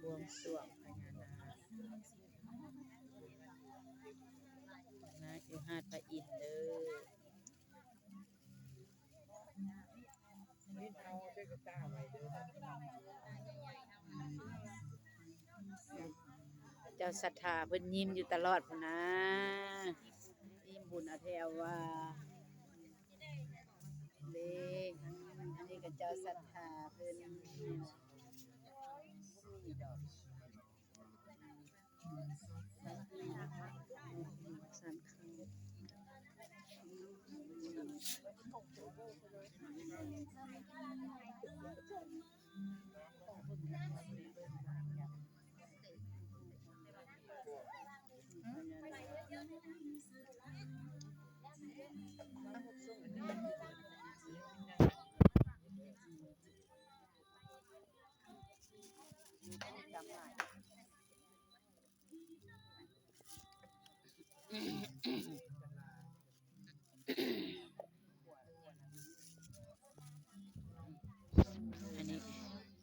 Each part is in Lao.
ບວງສວງພະຍານາກນະ ຢູ່ຫາດພະອິນເດີ. ເຈົ້າສັດທາເພິ່ນຍິ້ມຢູ່ຕະຫຼອດພຸ້ນນາ ຍິ້ມບຸນເອົາແຖວວ່າເດ້. ອັນນີ້ກໍເຈົ້າສັດທາເພິ່ນ ອັນນີ້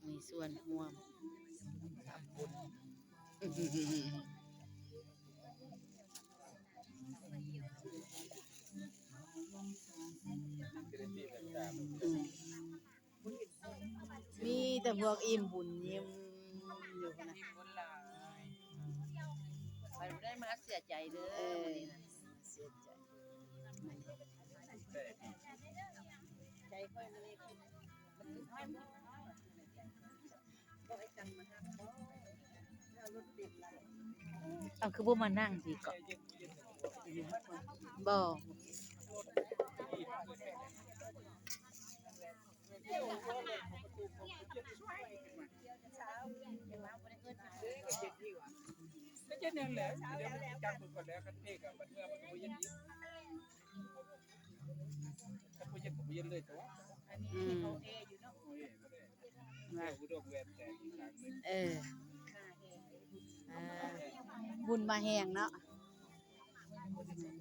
ມີສ່ວນຮ່ວມທຳບຸນ ອືມ ມີແຕ່ພວກອີ່ມບຸນຍິ້ມຢູ່ພຸ້ນນະ ໄປບໍ່ໄດ້ມາເສຍໃຈເດີ ເອີ ມື້ນີ້ນະ ເສຍໃຈ ໃຈຂ້ອຍມື້ນີ້ ເອົາ ຄືບໍ່ມານັ່ງພີ້ເກາະ ບໍ່ ກໍເຮັດແນວແຫຼະ ດຽວມັນຈັບເບິ່ງກ່ອນແລ້ວ ຄັນເພກະບັດເມື່ອມັນກໍບໍ່ເຮັດອີກ ຄັນບໍ່ເຮັດກໍບໍ່ເຮັດເລີຍຕົວະ ອືມ ເອີ ອ່າ ບຸນມາແຮງເນາະ.